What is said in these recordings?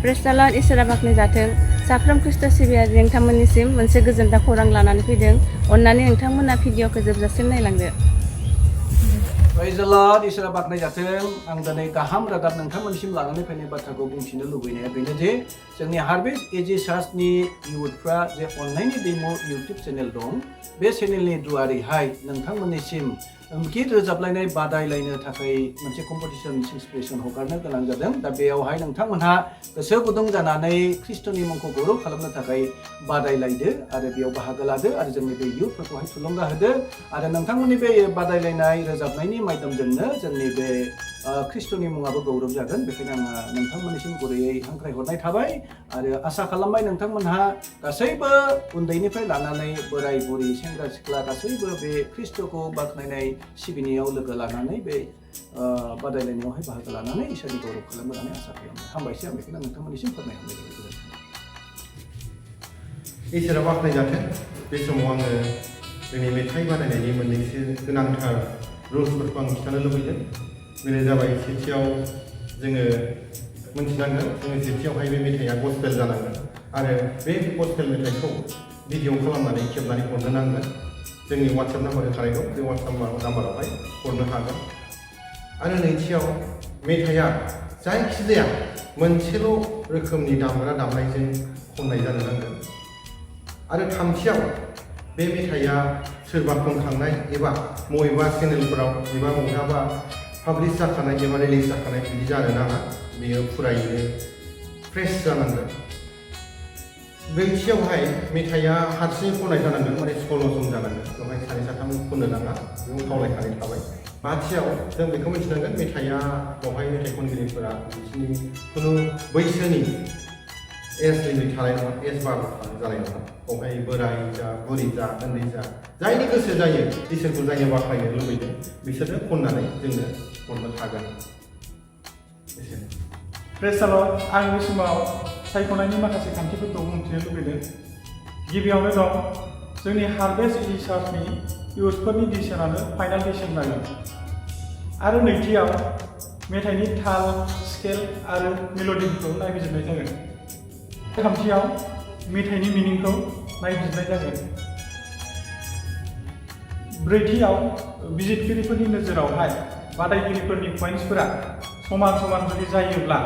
praise द lord इसोरा बाख्नाय जाथों साफ्रोम ख्रिस्ट' सिबियारि नोंथांमोननिसिम मोनसे गोजोनथाव खौरां लानानै फैदों अन्नानै नोंथांमोना भिडिअखौ जोबजासिम नायलांदो प्रेज द लर्ड इसोरा बाख्नाय जाथों आं दिनै गाहाम रादाब नोंथांमोननिसिम लानानै फैनाय बाथ्राखौ बुंथिनो लुबैनाया बेनो जे जोंनि हार्भेस्ट एजि चार्चनि इउथफ्रा जे अननायनि दैमु इउटुब चेनेल दं बे चेनेलनि दुवारैहाय नोंथांमोननिसिम गित रोजाबलायनाय बादायलायनो थाखाय मोनसे कम्पिटिसन इन्सपिरेसन हगारनो गोनां जादों दा बेयावहाय नोंथांमोनहा गोसो गुदुं जानानै ख्रिस्ट'नि मुंखौ गौरव खालामनो थाखाय बादायलायदो आरो बेयाव बाहागो लादो आरो जोंनि बे इउथफोरखौहाय थुलुंगा होदो आरो नोंथांमोननि बे बादायलायनाय रोजाबनायनि माध्यमजोंनो जोंनि बे ख्रिस्ट'नि मुङाबो गौरव जागोन बेखायनो आङो नोंथांमोननिसिम गुरैयै हांख्रायहरनाय थाबाय आरो आसा खालामबाय नोंथांमोनहा गासैबो उन्दैनिफ्राय लानानै बोराय बुरि सेंग्रा सिख्ला गासैबो बे ख्रिस्ट'खौ बाख्नायनाय सिबिनायाव लोगो लानानै बे बादायलायनायावहाय बाहागो लानानै इसोरनि गौरव खालामनो होननानै आसा खालामबाय हामबायसै आं बेखौनो नोंथांमोननिसिम फोरमायहरनाय जाबाय इसोरा बाख्नाय जाथों बे समाव आङो जोंनि मेथाइ बादायनायनि मोननैसो गोनांथार रुल्सफोरखौ आं खिन्थानो लुबैदों बेनो जाबाय सेथियाव जोङो मोनथिनांगोन जोङो सेथियावहाय बे मेथाइया गस्पेल जानांगोन आरो बे गस्पेल मेथाइखौ भिडिअ खालामनानै खेबनानै हरनो नांगोन जोंनि वाट्सएप नाम्बार होखानाय दं बे वाट्सएप नाम्बारावहाय हरनो हागोन आरो नैथियाव मेथाइया जायखिजाया मोनसेल' रोखोमनि दामग्रा दामनायजों खननाय जानो नांगोन आरो थामथियाव बे मेथाइया सोरबा खनखांनाय एबा बबेबा चेनेलफोराव एबा बबेहाबा पाब्लिश जाखानाय एबा रिलिज जाखानाय बिदि जानो नाङा बेयो फुरायैनो फ्रेश जानांगोन ब्रैथियावहाय मेथाइया हारसिङै खननाय जानांगोन माने सल' सं जानांगोन बेवहाय सानै साथाम खननो नाङा बेयाव खावलायखानाय थाबाय बाथियाव जों बेखौ मिथिनांगोन मेथाइया बेवहाय मेथाइ खनगिरिफोरा बिसोरनि खुनु बैसोनि एज लिमिट थानाय नङा एज बार जानाय नङा बेवहाय बोराय जा बुरि जा उन्दै जा जायनि गोसो जायो इसोरखौ जायनो बाख्नायनो लुबैदों बिसोरनो खननानै जोंनो हरनो हागोन प्रेज द लर्ड आं बे समाव सायख'नायनि माखासे खान्थिफोरखौ बुंथिनो लुबैदों गिबियावनो दं जोंनि हार्भेस्ट एजि चार्चनि इउथफोरनि डिसिसनानो फाइनाल डिसिसन जागोन आरो नैथियाव मेथाइनि ताल स्केल आरो मेल'डिखौ नायबिजिरनाय जागोन थामथियाव मेथाइनि मिनिंखौ नायबिजिरनाय जागोन ब्रैथियाव बिजिरगिरिफोरनि नोजोरावहाय बादायगिरिफोरनि पइन्ट्सफोरा समान समान जुदि जायोब्ला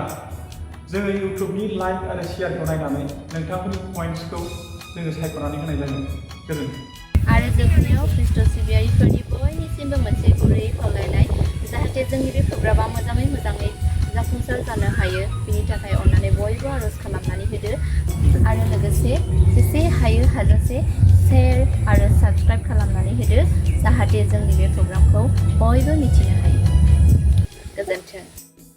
जोङो इउटुबनि लाइक आरो शेयारखौ नायनानै नोंथांमोननि पइन्ट्सखौ जोङो सायख'नानै होनाय जागोन गोजोन्थों आरो जोबनायाव ख्रिस्ट' सिबियारिफोरनि बयनिसिमबो मोनसे गुरै खावलायनाय जाहाथे जोंनि बे प्रग्रामा मोजाङै जाफुंसार जानो हायो बिनि थाखाय अन्नानै बयबो आर'ज खालामनानै होदो आरो लोगोसे जेसे हायो हाजासे शेयार आरो साबस्क्राइब खालामनानै होदो जाहाथे जोंनि बे प्रग्रामखौ बयबो मिथिनो हायो गोजोन्थों